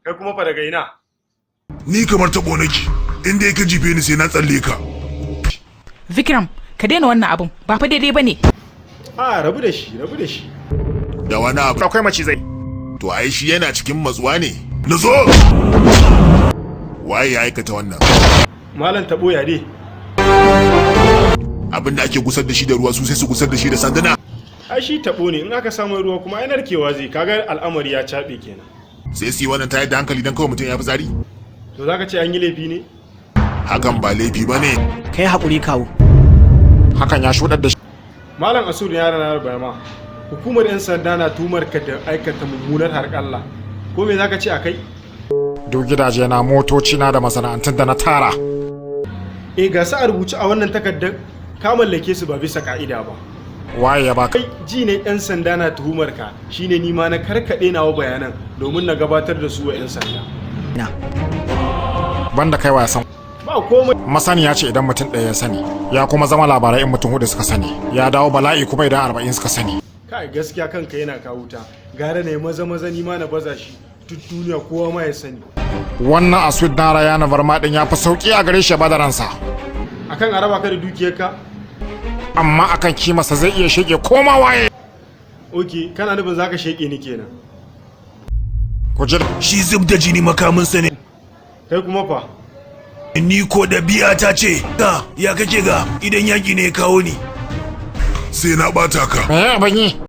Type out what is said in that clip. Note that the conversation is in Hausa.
Kai kuma fa daga ina? Ni kamar taɓo nake, in dai ka jife ni sai na tsalle ka. Vikram, ka daina wannan abun, ba fa daidai bane. A rabu da shi, rabu da shi. Da wani abu. Akwai macizai. To ai shi yana cikin matsuwa ne. Na zo! Waye ya aikata wannan? Malam Tabo, ya dai? Abin da ake gusar da shi da ruwa, su sai su gusar da shi da sanduna. Ai shi tabo ne, in aka samu ruwa kuma ai narkewa zai, kaga al'amari ya caɓe kenan. Sai su yi wannan tayar da hankali don kawai mutum ya fi tsari. To zaka ce an yi laifi ne? Hakan ba laifi ba ne. Kai haƙuri, kawo. Hakan ya shuɗar da shi. Malam Asur, yara na bayama. Hukumar 'yan sanda na tumar ka da aikata mummunar harƙalla. Ko me zaka ce a kai? Duk gidaje na, motoci na da masana'antun da na tara. Eh, ga su a rubuce a wannan takardar, ka mallake su ba bisa ka'ida ba. Waye ya baka? Kai ji ne 'yan sanda na tuhumar ka, shine ni ma na karkaɗe nawa bayanan domin na gabatar da su wa 'yan sanda. Na. Banda kai, wa ya san? Ba komai. Masaniya ce idan mutum ɗaya ya sani, ya kuma zama labarai in mutum hudu suka sani, ya dawo bala'i kuma idan 40 suka sani. Kai, gaskiya kanka yana kawo ta. Gara ne maza maza ni ma na baza shi duk duniya kowa ma ya sani. Wannan Aswid na Rayana Varma din ya fi sauki a gare shi ya bada ransa. Akan araba ka da dukiyarka? Amma akan kimarsa zai iya shege koma waye. Ok, kana nufin zaka sheke ni kenan. Ku ji. Shi zub da jini makaminsa ne. Kai kuma fa? Ni ko ɗabi'a ta ce, ga ya kake ga idan yaƙi ne ya kawo ni. Sai na ɓata ka. Me abin yi?